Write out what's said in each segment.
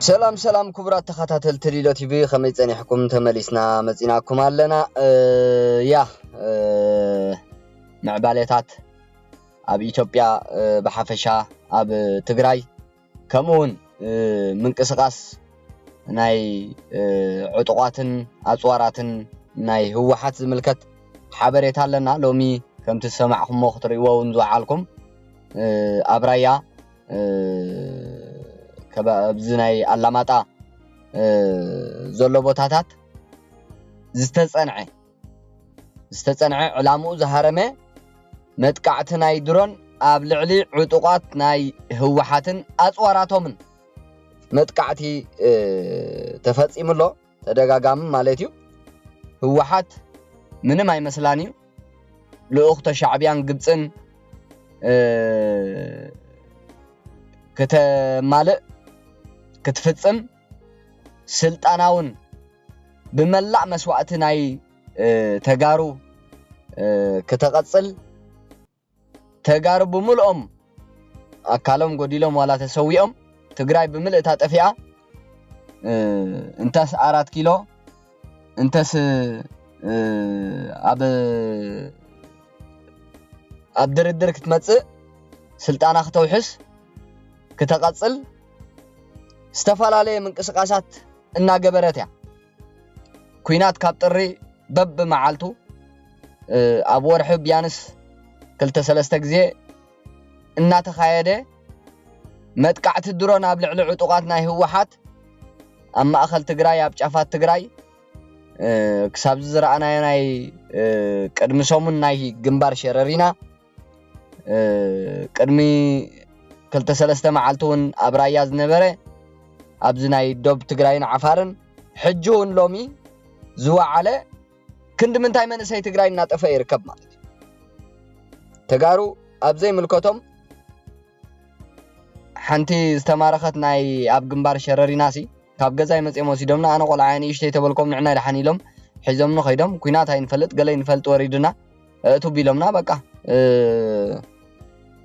ሰላም ሰላም ክቡራት ተኸታተልቲ ሊሎ ቲቪ፣ ከመይ ጸኒሕኩም? ተመሊስና መጺናኩም ኣለና። እ፣ ያ፣ እ፣ ምዕባሌታት ኣብ ኢትዮጵያ፣ እ፣ ብሓፈሻ ኣብ ትግራይ፣ ከምኡ እውን፣ እ፣ ምንቅስቓስ ናይ፣ እ፣ ዕጡቓትን ኣጽዋራትን ናይ ህወሓት ዝምልከት ሓበሬታ ኣለና። ሎሚ ከምቲ ዝሰማዕኩሞ ክትርእይዎ እውን ዝወዓልኩም፣ እ፣ ኣብ ራያ፣ እ፣ ከባ-፣ ኣብዚ ናይ ኣላማጣ፣ እ፣ ዘሎ ቦታታት ዝተጸንዐ፣ ዝተጸንዐ ዕላምኡ ዝሃረመ መጥቃዕቲ ናይ ድሮን ኣብ ልዕሊ ዕጡቓት ናይ ህወሓትን ኣጽዋራቶምን መጥቃዕቲ፣ እ፣ ተፈጺሙ ኣሎ። ተደጋጋሚ ማለት እዩ። ህወሓት ምንም ኣይመስላን እዩ። ልኡኽቶ ሻዕብያን ግብጽን፣ እ፣ ከተማልእ፣ ክትፍጽም፣ ስልጣናውን ብመላእ መስዋእቲ ናይ፣ እ፣ ተጋሩ፣ እ፣ ክተቐጽል፣ ተጋሩ ብምልኦም ኣካሎም ጎዲሎም ዋላ ተሰዊኦም፣ ትግራይ ብምልእታ ጠፊኣ፣ እ፣ እንተስ ኣራት ኪሎ፣ እንተስ፣ እ፣ ኣብ፣ ኣብ ድርድር ክትመጽእ፣ ስልጣና ክተውሕስ፣ ክተቐጽል፣ ዝተፈላለየ ምንቅስቓሳት እናገበረት እያ። ኲናት ካብ ጥሪ በብመዓልቱ፣ እ፣ ኣብ ወርሒ ቢያንስ ክልተ ሰለስተ ግዜ እናተኻየደ፣ መጥቃዕቲ ድሮን ኣብ ልዕሊ ዕጡቓት ናይ ህወሓት ኣብ ማእኸል ትግራይ፣ ኣብ ጫፋት ትግራይ፣ እ፣ ክሳብዚ ዝረኣናዮ ናይ፣ እ፣ ቅድሚ ሰሙን ናይ ግንባር ሸረሪና፣ እ፣ ቅድሚ ክልተ ሰለስተ መዓልቲ እውን ኣብ ራያ ዝነበረ፣ ኣብዚ ናይ ዶብ ትግራይን ዓፋርን፣ ሕጂ እውን ሎሚ ዝወዓለ ክንዲ ምንታይ መንእሰይ ትግራይ እናጠፈ ይርከብ ማለት እዩ። ተጋሩ ኣብ ዘይምልከቶም ሓንቲ ዝተማረኸት ናይ ኣብ ግንባር ሸረሪናሲ ካብ ገዛይ መጺኦም ወሲዶምና፣ ኣነ ቆልዓ እየ ንእሽተይ ተበልኮም ንዕናይ ደሓን ኢሎም ሒዞምኒ ከይዶም፣ ኲናት ኣይንፈልጥ ገለ ይንፈልጥ ወሪድና፣ እቱ ቢሎምና በቃ፣ እ፣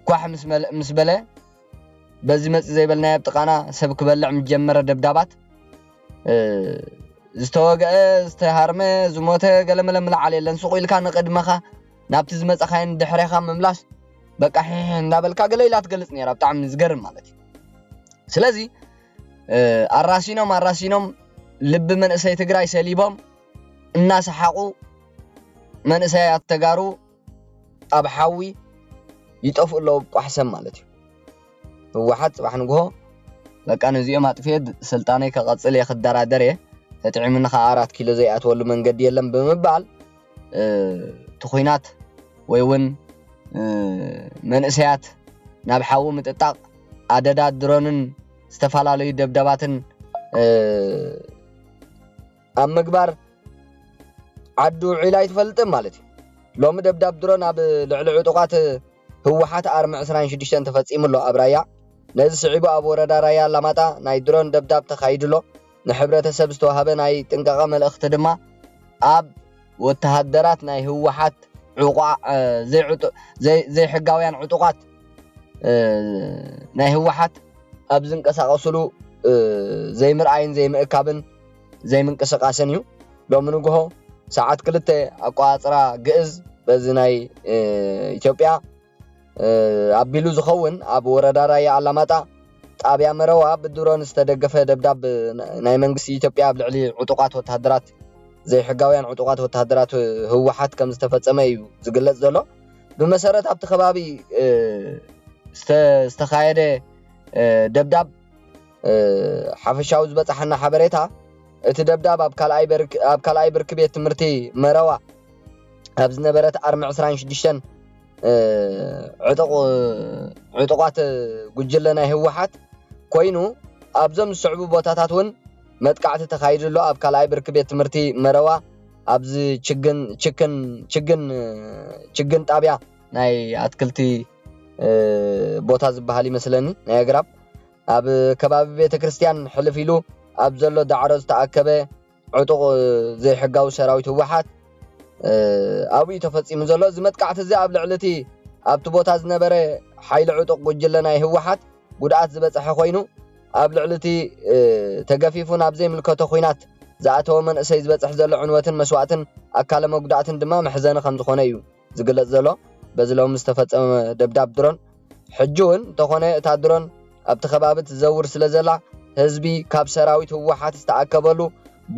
ኳሕ ምስ መለ-፣ ምስ በለ በዚ መጽእ ዘይበልናዮ ኣብ ጥቓና ሰብ ክበልዕ ምስ ጀመረ ደብዳባት፣ እ፣ ዝተወግአ፣ ዝተሃርመ፣ ዝሞተ ገለመለ ምልዓል የለን። ስቕ ኢልካ ንቕድመኻ ናብቲ ዝመጻኻዮን ድሕሬኻ ምምላስ በቃ ሒሕ እንዳበልካ ገለ ኢላ ትገልጽ ነይራ። ብጣዕሚ ዝገርም ማለት እዩ። ስለዚ፣ እ፣ ኣራሲኖም፣ ኣራሲኖም ልቢ መንእሰይ ትግራይ ሰሊቦም እናሰሓቑ መንእሰያት ተጋሩ ኣብ ሓዊ ይጠፍኡ ኣለዉ ቋሕሰም ማለት እዩ። ህወሓት ጽባሕ ንግሆ በቃ ነዚኦም ኣጥፍኤ ድ-፣ ስልጣነይ ከቐጽል እየ ክደራደር እየ፣ ተጥዒሙኒ ከኣ ኣራት ኪሎ ዘይኣትወሉ መንገዲ የለን ብምባል፣ እ፣ እቲ ኹናት ወይ እውን፣ እ፣ መንእሰያት ናብ ሓዊ ምጥጣቕ፣ ኣደዳ ድሮንን ዝተፈላለዩ ደብዳባትን፣ እ፣ ኣብ ምግባር ዓዲ ውዒላ ኣይትፈልጥን ማለት እዩ። ሎሚ ደብዳብ ድሮን ኣብ ልዕሊ ዕጡቓት ህወሓት ኣርሚ ዕስራን ሽዱሽተን ተፈጺሙ ኣሎ ኣብ ራያ። ነዚ ስዒቡ ኣብ ወረዳ ራያ ኣላማጣ ናይ ድሮን ደብዳብ ተኻይዱ ኣሎ። ንሕብረተሰብ ዝተዋህበ ናይ ጥንቃቐ መልእኽቲ ድማ ኣብ ወተሃደራት ናይ ህወሓት ዕቑዓ-፣ እ፣ ዘይዕጡ-፣ ዘይ-፣ ዘይሕጋውያን ዕጡቓት፣ እ፣ ናይ ህወሓት ኣብ ዝንቀሳቐስሉ፣ እ፣ ዘይምርኣይን ዘይምእካብን ዘይምንቅስቓስን እዩ። ሎሚ ንግሆ ሰዓት ክልተ ኣቆጻጽራ ግእዝ በዚ ናይ፣ እ፣ ኢትዮጵያ፣ እ፣ ኣቢሉ ዝኸውን ኣብ ወረዳ ራያ ኣላማጣ ጣብያ መረዋ ብድሮን ዝተደገፈ ደብዳብ ናይ መንግስቲ ኢትዮጵያ ኣብ ልዕሊ ዕጡቓት ወተሃደራት፣ ዘይሕጋውያን ዕጡቓት ወተሃደራት ህወሓት ከም ዝተፈጸመ እዩ ዝግለጽ ዘሎ። ብመሰረት ኣብቲ ከባቢ፣ እ፣ ዝተ-፣ ዝተኻየደ፣ እ፣ ደብዳብ፣ እ፣ ሓፈሻዊ ዝበጻሓና ሓበሬታ፣ እቲ ደብዳብ ኣብ ካልኣይ በርክ-፣ ኣብ ካልኣይ ብርኪ ቤት ትምህርቲ መረዋ ኣብ ዝነበረት ኣርሚ ዕስራን ሽዱሽተን፣ እ፣ ዕጡቕ-፣ ዕጡቓት ጉጅለ ናይ ህወሓት ኮይኑ፣ ኣብዞም ዝስዕቡ ቦታታት እውን መጥቃዕቲ ተኻይዱ ኣሎ። ኣብ ካልኣይ ብርኪ ቤት ትምህርቲ መረዋ፣ ኣብዚ ችግን፣ ችክን፣ ችግን፣ ችግን ጣብያ ናይ ኣትክልቲ፣ እ፣ ቦታ ዝበሃል ይመስለኒ፣ ናይ ኣግራብ፣ ኣብ ከባቢ ቤተ ክርስቲያን ሕልፍ ኢሉ ኣብ ዘሎ ዳዕሮ ዝተኣከበ ዕጡቕ ዘይሕጋዊ ሰራዊት ህወሓት፣ እ፣ ኣብኡ እዩ ተፈጺሙ ዘሎ። እዚ መጥቃዕቲ እዚ ኣብ ልዕሊ እቲ ኣብቲ ቦታ ዝነበረ ሓይሊ ዕጡቕ ጉጅለ ናይ ህወሓት ጉድኣት ዝበጽሐ ኮይኑ፣ ኣብ ልዕሊ እቲ ተገፊፉ ናብ ዘይምልከቶ ኲናት ዝኣተወ መንእሰይ ዝበፅሕ ዘሎ ዕንወትን መስዋእትን ኣካለ መጉዳእትን ድማ መሕዘኒ ከም ዝኾነ እዩ ዝግለፅ ዘሎ። በዚ ሎሚ ዝተፈፀመ ደብዳብ ድሮን ሕጂ እውን እንተኾነ እታ ድሮን ኣብቲ ከባቢ ትዘውር ስለ ዘላ ህዝቢ ካብ ሰራዊት ህወሓት ዝተኣከበሉ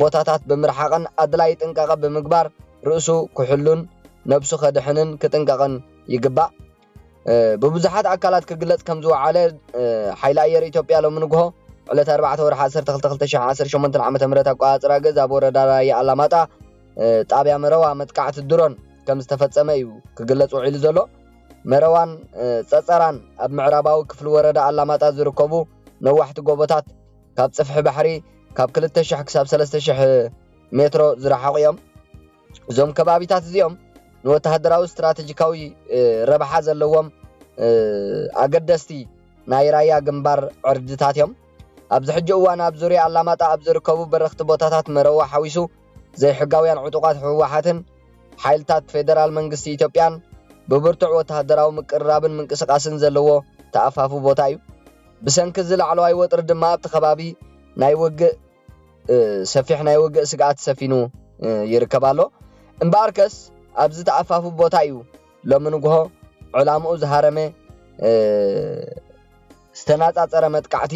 ቦታታት ብምርሓቕን ኣድላይ ጥንቃቐ ብምግባር ርእሱ ክሕሉን ነብሱ ከድሕንን ክጥንቀቕን ይግባእ። ብብዙሓት ኣካላት ክግለጽ ከም ዝወዓለ ሓይሊ ኣየር ኢትዮጵያ ሎሚ ንግሆ ዕለት ኣርባዕተ ወርሒ ዓሰርተ ክልተ ክልተ ሽሕን ዓሰርተ ሸሞንተን ዓመተ ምህረት ኣቆጻጽራ ግእዝ ኣብ ወረዳ ራያ ኣላማጣ ጣብያ መረዋ መጥቃዕቲ ድሮን ከም ዝተፈጸመ እዩ ክግለጽ ውዒሉ ዘሎ። መረዋን ጸጸራን ኣብ ምዕራባዊ ክፍሊ ወረዳ ኣላማጣ ዝርከቡ ነዋሕቲ ጎቦታት ካብ ጽፍሒ ባሕሪ ካብ ክልተ ሽሕ ክሳብ ሰለስተ ሽሕ ሜትሮ ዝረሓቑ እዮም። እዞም ከባቢታት እዚኦም ንወተሃደራዊ ስትራተጂካዊ ረብሓ ዘለዎም ኣገደስቲ ናይ ራያ ግንባር ዕርድታት እዮም። ኣብዚ ሕጂ እዋን ኣብ ዙርያ ኣላማጣ ኣብ ዝርከቡ በረኽቲ ቦታታት መረዋ ሓዊሱ ዘይሕጋውያን ዕጡቓት ህወሓትን ሓይልታት ፌደራል መንግስቲ ኢትዮጵያን ብብርቱዕ ወተሃደራዊ ምቅርራብን ምንቅስቓስን ዘለዎ ተኣፋፉ ቦታ እዩ። ብሰንኪ እዚ ላዕለዋይ ወጥሪ ድማ ኣብቲ ከባቢ ናይ ውግእ ሰፊሕ ናይ ውግእ ስግኣት ሰፊኑ ይርከብ ኣሎ። እምበኣርከስ ኣብዚ ተኣፋፉ ቦታ እዩ ሎሚ ንግሆ ዕላምኡ ዝሃረመ ዝተናጻጸረ መጥቃዕቲ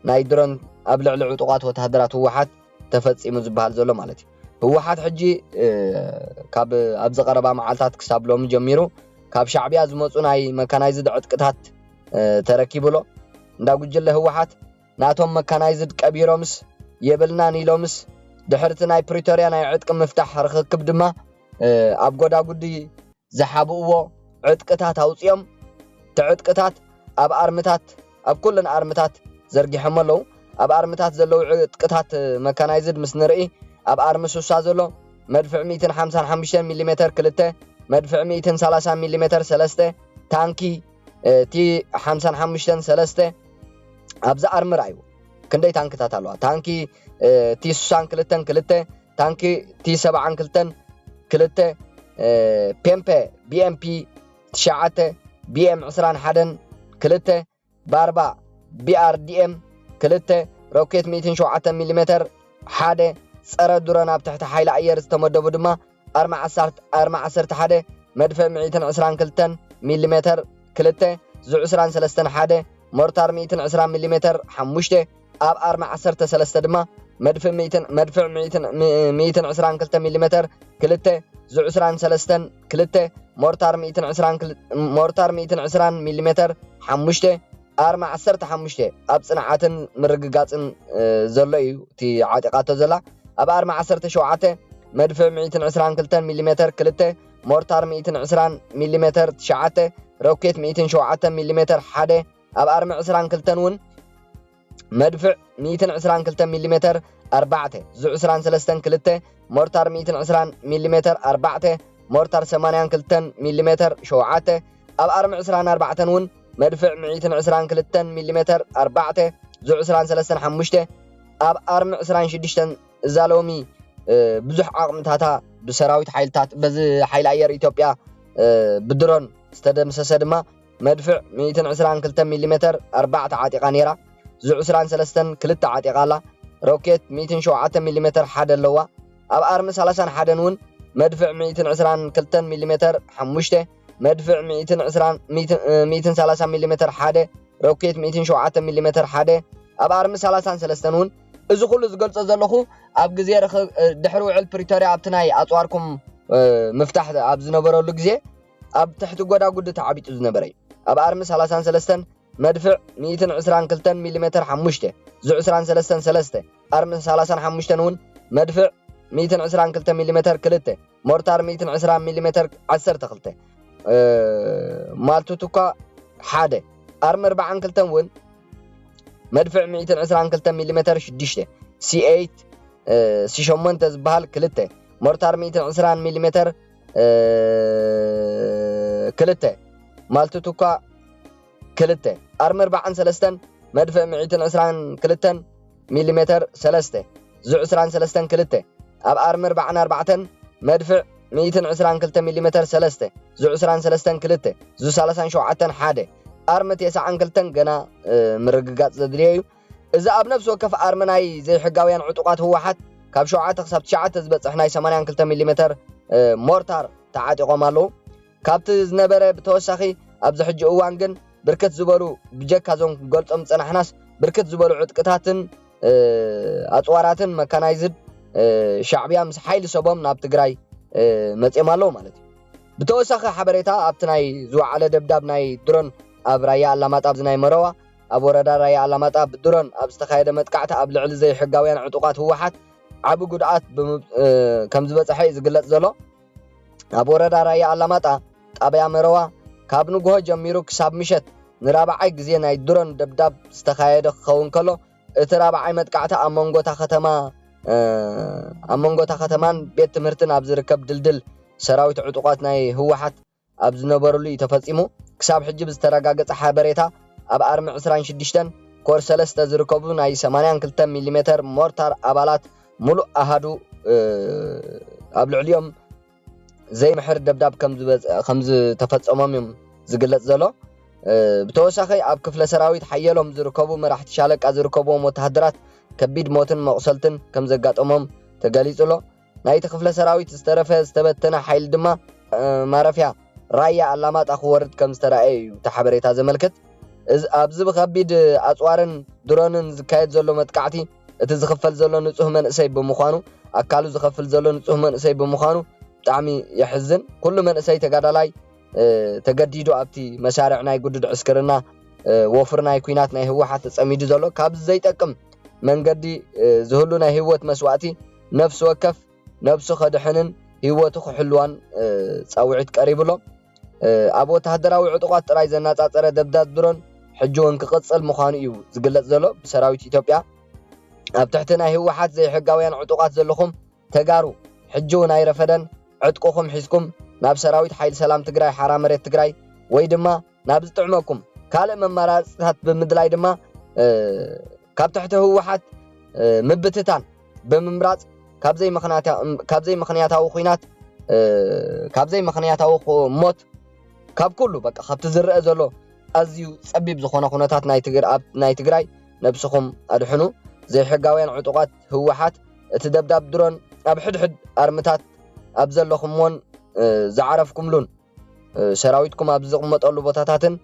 ናይ ድሮን ኣብ ልዕሊ ዕጡቓት ወተሃደራት ህወሓት ተፈጺሙ ዝበሃል ዘሎ ማለት እዩ። ህወሓት ሕጂ ካብ ኣብዚ ቀረባ መዓልታት ክሳብ ሎሚ ጀሚሩ ካብ ሻዕብያ ዝመፁ ናይ መካናይዝድ ዕጥቅታት ተረኪቡ ኣሎ። እንዳ ጉጅለ ህወሓት ናቶም መካናይዝድ ቀቢሮምስ የብልናን ኢሎምስ ድሕርቲ ናይ ፕሪቶርያ ናይ ዕጥቂ ምፍታሕ ርኽክብ ድማ ኣብ ጎዳጉዲ ዝሓብእዎ ዕጥቅታት ኣውፂኦም እቲ ዕጥቅታት ኣብ ኣርምታት ኣብ ኩለን ኣርምታት ዘርጊሖም ኣለዉ። ኣብ ኣርምታት ዘለዉ ዕጥቅታት መካናይዝድ ምስ ንርኢ ኣብ ኣርሚ ሱሳ ዘሎ መድፍዕ ሚእትን ሓምሳን ሓሙሽተን ሚሊ ሜተር ክልተ፣ መድፍዕ ሚእትን ሰላሳን ሚሊ ሜተር ሰለስተ፣ ታንኪ ቲ ሓምሳን ሓሙሽተን ሰለስተ ኣብዚ ኣርሚ ርኣይዎ። ክንደይ ታንክታት ኣለዋ? ታንኪ ቲ ስሳን ክልተን ክልተ፣ ታንኪ ቲ ሰብዓን ክልተን ክልተ፣ ፔምፔ ቢኤምፒ ትሽዓተ፣ ቢኤም ዕስራን ሓደን ክልተ፣ ባርባ ቢኣርዲኤም ክልተ፣ ሮኬት ሚእትን ሸውዓተን ሚሊ ሜተር ሓደ፣ ጸረ ድሮን ኣብ ትሕቲ ሓይሊ ኣየር ዝተመደቡ ድማ ኣርማ ዓሰርተ፣ ኣርማ ዓሰርተ ሓደ፣ መድፍዕ ሚእትን ዕስራን ክልተን ሚሊ ሜተር ክልተ፣ ዙ ዕስራን ሰለስተን ሓደ፣ ሞርታር ሚእትን ዕስራን ሚሊ ሜተር ሓሙሽተ፣ ኣብ ኣርማ ዓሰርተ ሰለስተ ድማ መድፍዕ ሚእትን፣ መድፍዕ ሚእትን፣ ሚ-፣ ሚእትን ዕስራን ክልተ ሚሊ ሜተር ክልተ፣ ዙ ዕስራን ሰለስተን ክልተ፣ ሞርታር ሚእትን ዕስራን ክል-፣ ሞርታር ሚእትን ዕስራን ሚሊ ሜተር ሓሙሽተ፣ ኣርማ ዓሰርተ ሓሙሽተ ኣብ ጽንዓትን ምርግጋጽን፣ እ፣ ዘሎ እዩ እቲ ዓጢቓቶ ዘላ። ኣብ ኣርማ ዓሰርተ ሸውዓተ መድፍዕ ሚእትን ዕስራን ክልተን ሚሊ ሜተር ክልተ፣ ሞርታር ሚእትን ዕስራን ሚሊ ሜተር ትሽዓተ፣ ሮኬት ሚእትን ሸውዓተን ሚሊ ሜተር ሓደ፣ ኣብ ኣርሚ ዕስራን ክልተን እውን መድፍዕ ሚእትን ዕስራን ክልተን ሚሊ ሜተር ኣርባዕተ፣ ዙ ዕስራን ሰለስተን ክልተ፣ ሞርታር ሚእትን ዕስራን ሚሊ ሜተር ኣርባዕተ፣ ሞርታር ሰማንያን ክልተን ሚሊ ሜተር ሸውዓተ፣ ኣብ ኣርሚ ዕስራን ኣርባዕተን እውን መድፍዕ ሚእትን ዕስራን ክልተን ሚሊ ሜተር ኣርባዕተ፣ ዙ ዕስራን ሰለስተን ሓሙሽተ፣ ኣብ ኣርሚ ዕስራን ሽዱሽተን እዛ ሎሚ፣ እ፣ ብዙሕ ዓቕምታታ ብሰራዊት ሓይልታት፣ በዚ ሓይሊ ኣየር ኢትዮጵያ፣ እ፣ ብድሮን ዝተደምሰሰ ድማ መድፍዕ ሚእትን ዕስራን ክልተን ሚሊ ሜተር ኣርባዕተ ዓጢቓ ነይራ። ዙ ዕስራን ሰለስተን ክልተ ዓጢቓ ኣላ። ሮኬት ሚእትን ሸውዓተን ሚሊ ሜተር ሓደ ኣለዋ። ኣብ ኣርሚ ሰላሳን ሓደን እውን መድፍዕ ሚእትን ዕስራን ክልተን ሚሊ ሜተር ሓሙሽተ፣ መድፍዕ ሚእትን ዕስራን፣ ሚእትን፣ እ፣ ሚእትን ሰላሳን ሚሊ ሜተር ሓደ፣ ሮኬት ሚእትን ሸውዓተን ሚሊ ሜተር ሓደ፣ ኣብ ኣርሚ ሰላሳን ሰለስተን እውን። እዚ ኩሉ ዝገልጾ ዘለኹ ኣብ ግዜ ርኽ-፣ እ፣ ድሕሪ ውዕል ፕሪቶርያ ኣብቲ ናይ ኣጽዋርኩም፣ እ፣ ምፍታሕ ኣብ ዝነበረሉ ግዜ ኣብ ትሕቲ ጎዳጉዲ ተዓቢጡ ዝነበረ እዩ። ኣብ ኣርሚ ሰላሳን ሰለስተን መድፍዕ ሚእትን ዕስራን ክልተን ሚሊ ሜተር ሓሙሽተ፣ ዙ ዕስራን ሰለስተን ሰለስተ፣ ኣርሚ ሰላሳን ሓሙሽተን እውን መድፍዕ ሚእትን ዕስራን ክልተ ሚሊ ሜተር ክልተ፣ ሞርታር ሚእትን ዕስራን ሚሊ ሜተር ዓሰርተ ክልተ፣ እ፣ ማልቱቱካ ሓደ፣ ኣርሚ ኣርባዓን ክልተን እውን መድፍዕ ሚእትን ዕስራን ክልተን ሚሊ ሜተር ሽዱሽተ፣ ሲ ኤይት፣ እ፣ ሲ ሸሞንተ ዝበሃል ክልተ፣ ሞርታር ሚእትን ዕስራን ሚሊ ሜተር፣ እ፣ ክልተ፣ ማልቱቱካ ክልተ፣ ኣርሚ ኣርባዓን ሰለስተን መድፍዕ ሚእትን ዕስራን ክልተን ሚሊ ሜተር ሰለስተ፣ ዙ ዕስራን ሰለስተን ክልተ፣ ኣብ ኣርሚ ኣርባዓን ኣርባዕተን መድፍዕ ሚእትን ዕስራን ክልተ ሚሊ ሜተር ሰለስተ፣ ዙ ዕስራን ሰለስተን ክልተ፣ ዙ ሰላሳን ሸውዓተን ሓደ፣ ኣርሚ ተስዓን ክልተን ገና፣ እ፣ ምርግጋጽ ዘድልዮ እዩ። እዚ ኣብ ነፍሲ ወከፍ ኣርሚ ናይ ዘይሕጋውያን ዕጡቓት ህወሓት ካብ ሸውዓተ ክሳብ ትሽዓተ ዝበፅሕ ናይ ሰማንያ ክልተ ሚሊ ሜተር ሞርታር ተዓጢቖም ኣለዉ። ካብቲ ዝነበረ ብተወሳኺ ኣብዚ ሕጂ እዋን ግን ብርክት ዝበሉ ብጀካ እዞም ክንገልጾም ዝጸናሕናስ ብርክት ዝበሉ ዕጥቅታትን ኣፅዋራትን መካናይዝድ ሻዕብያ ምስ ሓይሊ ሰቦም ናብ ትግራይ መፅኦም ኣለዉ ማለት እዩ። ብተወሳኺ ሓበሬታ ኣብቲ ናይ ዝወዓለ ደብዳብ ናይ ድሮን ኣብ ራያ ኣላማጣ ኣብዚ ናይ መረዋ ኣብ ወረዳ ራያ ኣላማጣ ብድሮን ኣብ ዝተኻየደ መጥቃዕቲ ኣብ ልዕሊ ዘይሕጋውያን ዕጡቓት ህወሓት ዓቢ ጉድኣት ከም ዝበፀሐ እዩ ዝግለፅ ዘሎ። ኣብ ወረዳ ራያ ኣላማጣ ጣብያ መረዋ ካብ ንግሆ ጀሚሩ ክሳብ ምሸት ንራብዓይ ግዜ ናይ ድሮን ደብዳብ ዝተኻየደ ክኸውን ከሎ እቲ ራብዓይ መጥቃዕቲ ኣብ መንጎታ ከተማ ኣብ መንጎታ ከተማን ቤት ትምህርትን ኣብ ዝርከብ ድልድል ሰራዊት ዕጡቓት ናይ ህወሓት ኣብ ዝነበሩሉ እዩ ተፈፂሙ። ክሳብ ሕጂ ብዝተረጋገፀ ሓበሬታ ኣብ ኣርሚ ዕስራን ሽዱሽተን ኮር ሰለስተ ዝርከቡ ናይ ሰማንያን ክልተ ሚሊ ሜተር ሞርታር ኣባላት ሙሉእ ኣሃዱ ኣብ ልዕሊኦም ዘይምሕር ደብዳብ ከም ዝተፈፀሞም እዮም ዝግለፅ ዘሎ። ብተወሳኺ ኣብ ክፍለ ሰራዊት ሓየሎም ዝርከቡ መራሕቲ ሻለቃ ዝርከብዎም ወተሃደራት ከቢድ ሞትን መቑሰልትን ከም ዘጋጠሞም ተገሊፁ ኣሎ። ናይቲ ክፍለ ሰራዊት ዝተረፈ ዝተበተነ ሓይሊ ድማ ማረፊያ ራያ ኣላማጣ ክወርድ ከም ዝተረኣየ እዩ እቲ ሓበሬታ ዘመልክት። ኣብዚ ብከቢድ ኣፅዋርን ድሮንን ዝካየድ ዘሎ መጥቃዕቲ እቲ ዝኽፈል ዘሎ ንፁህ መንእሰይ ብምዃኑ ኣካሉ ዝኸፍል ዘሎ ንፁህ መንእሰይ ብምዃኑ ብጣዕሚ የሕዝን። ኩሉ መንእሰይ ተጋዳላይ ተገዲዱ ኣብቲ መሳርዕ ናይ ግዱድ ዕስክርና ወፍሪ ናይ ኲናት ናይ ህወሓት ተፀሚዱ ዘሎ ካብዚ ዘይጠቅም መንገዲ ዝህሉ ናይ ህይወት መስዋእቲ ነፍሲ ወከፍ ነብሱ ከድሕንን ህይወቱ ክሕልዋን ፃውዒት ቀሪቡ ኣሎ። ኣብ ወተሃደራዊ ዕጡቓት ጥራይ ዘነፃፀረ ደብዳብ ድሮን ሕጂ እውን ክቕፅል ምዃኑ እዩ ዝግለፅ ዘሎ ብሰራዊት ኢትዮጵያ። ኣብ ትሕቲ ናይ ህወሓት ዘይሕጋውያን ዕጡቓት ዘለኹም ተጋሩ ሕጂ እውን ኣይረፈደን። ዕጥቅኹም ሒዝኩም ናብ ሰራዊት ሓይሊ ሰላም ትግራይ ሓራ መሬት ትግራይ ወይ ድማ ናብ ዝጥዕመኩም ካልእ መመራፅታት ብምድላይ ድማ ካብ ትሕቲ ህወሓት ምብትታን ብምምራፅ ካብ ዘይምኽንያታዊ ኹናት ካብ ዘይምኽንያታዊ ሞት ካብ ኩሉ በቃ ካብቲ ዝረአ ዘሎ ኣዝዩ ፀቢብ ዝኾነ ኩነታት ናይ ትግራይ ነብስኹም ኣድሕኑ። ዘይሕጋውያን ዕጡቓት ህወሓት እቲ ደብዳብ ድሮን ኣብ ሕድሕድ ኣርምታት ኣብ ዘለኹምዎን ዝዓረፍኩምሉን ሰራዊትኩም ኣብ ዝቕመጠሉ ቦታታትን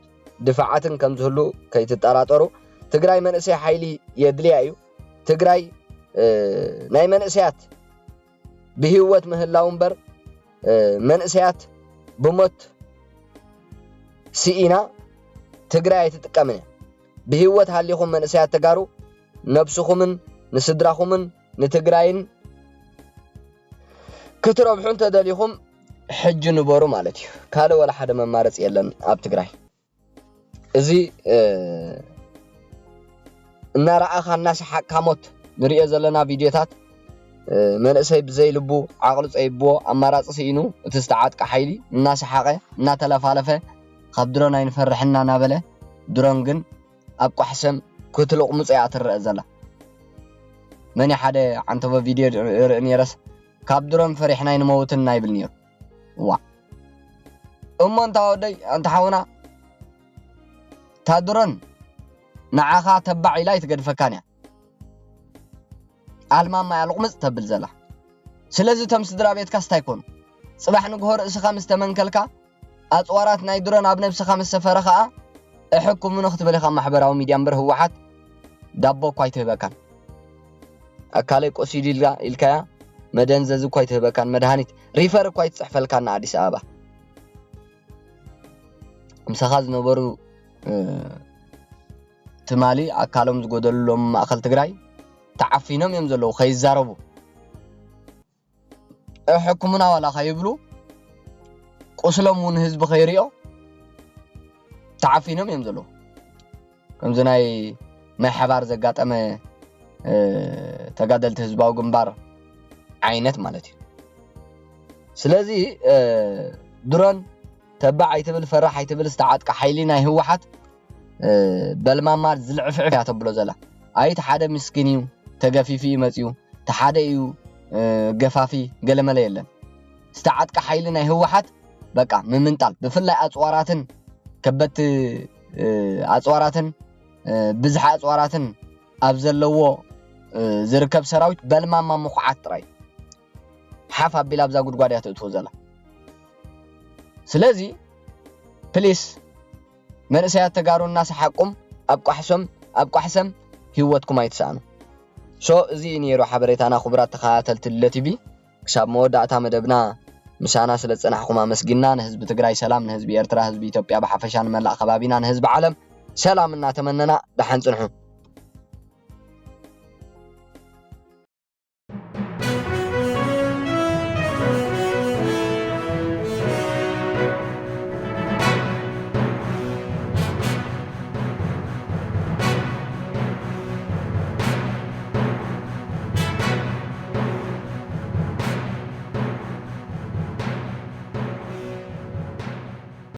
ድፋዓትን ከም ዝህሉ ከይትጠራጠሩ። ትግራይ መንእሰይ ሓይሊ የድልያ እዩ። ትግራይ ናይ መንእሰያት ብህይወት ምህላው እምበር መንእሰያት ብሞት ስኢና ትግራይ ኣይትጥቀምን እያ። ብህይወት ሃሊኹም መንእሰያት ተጋሩ ነብስኹምን ንስድራኹምን ንትግራይን ክትረብሑ እንተደሊኹም ሕጂ ንበሩ ማለት እዩ። ካልእ ወላ ሓደ መማረፂ የለን ኣብ ትግራይ። እዚ እናረኣኻ እናሰሓቅካ ሞት ንሪኦ ዘለና ቪድዮታት መንእሰይ ብዘይ ልቡ ዓቕሉ ፀይብዎ ኣማራፂ ስኢኑ እቲ ዝተዓጥቀ ሓይሊ እናሰሓቐ እናተለፋለፈ ካብ ድሮን ኣይንፈርሕና እናበለ ድሮን ግን ኣብ ቋሕሰም ክትልቕምፁ እያ ትረአ ዘላ። መን ሓደ ዓንተቦ ቪድዮ ርኢ ነይረስ ካብ ድሮን ፈሪሕና ኣይንመውትን ኢና ይብል ነይሩ። ዋ እሞ እንታ ወደይ እንታ ሓውና እታ ድሮን ንዓኻ ተባዕ ኢላ ኣይትገድፈካን እያ። ኣልማማ እያ ልቕምፅ ተብል ዘላ። ስለዚ እቶም ስድራ ቤትካ ስታይ ኮኑ። ፅባሕ ንግሆ ርእስኻ ምስ ተመንከልካ ኣፅዋራት ናይ ድሮን ኣብ ነብስኻ ምስ ሰፈረ ኸኣ እሕክሙኒ ክትብል ኢኻ ማሕበራዊ ሚድያ እምበር ህወሓት ዳቦ እኳ ኣይትህበካን። ኣካለይ ቆሲሉ ኢልካ ኢልካያ መደንዘዚ እኳ ኣይትህበካን። መድሃኒት ሪፈር እኳ ኣይትፅሕፈልካን ንኣዲስ ኣበባ። ምሳኻ ዝነበሩ ትማሊ ኣካሎም ዝጎደሉሎም ማእኸል ትግራይ ተዓፊኖም እዮም ዘለዉ ከይዛረቡ። ሕክምና ዋላ ከይብሉ ቁስሎም እውን ህዝቢ ከይሪኦ ተዓፊኖም እዮም ዘለዉ። ከምዚ ናይ ማይ ሓባር ዘጋጠመ ተጋደልቲ ህዝባዊ ግንባር ዓይነት ማለት እዩ። ስለዚ ድሮን ተባዕ ኣይትብል፣ ፈራሕ ኣይትብል፣ ዝተዓጥቀ ሓይሊ ናይ ህወሓት በልማማ ዝልዕፍዕፍ እያ ተብሎ ዘላ። ኣይ እቲ ሓደ ምስኪን እዩ፣ ተገፊፉ እዩ መፅዩ፣ እቲ ሓደ እዩ ገፋፊ ገለመለ የለን። ዝተዓጥቀ ሓይሊ ናይ ህወሓት በቃ ምምንጣል፣ ብፍላይ ኣፅዋራትን ከበድቲ ኣፅዋራትን ብዝሒ ኣፅዋራትን ኣብ ዘለዎ ዝርከብ ሰራዊት በልማማ ምኹዓት ጥራይ ሓፍ ኣቢላ ኣብዛ ጉድጓድ እያ ተእትዎ ዘላ። ስለዚ ፕሊስ መንእሰያት ተጋሩ እናሰሓቅኩም ኣብ ቋሕሶም ኣብ ቋሕሰም ህይወትኩም ኣይትሰኣኑ። ሶ እዚ እዩ ነይሩ ሓበሬታና። ክቡራት ተኸታተልቲ ልለ ቲቪ ክሳብ መወዳእታ መደብና ምሳና ስለ ዝጸናሕኩም ኣመስጊንና። ንህዝቢ ትግራይ ሰላም፣ ንህዝቢ ኤርትራ፣ ህዝቢ ኢትዮጵያ ብሓፈሻ፣ ንመላእ ከባቢና፣ ንህዝቢ ዓለም ሰላም እናተመነና ደሓን ጽንሑ።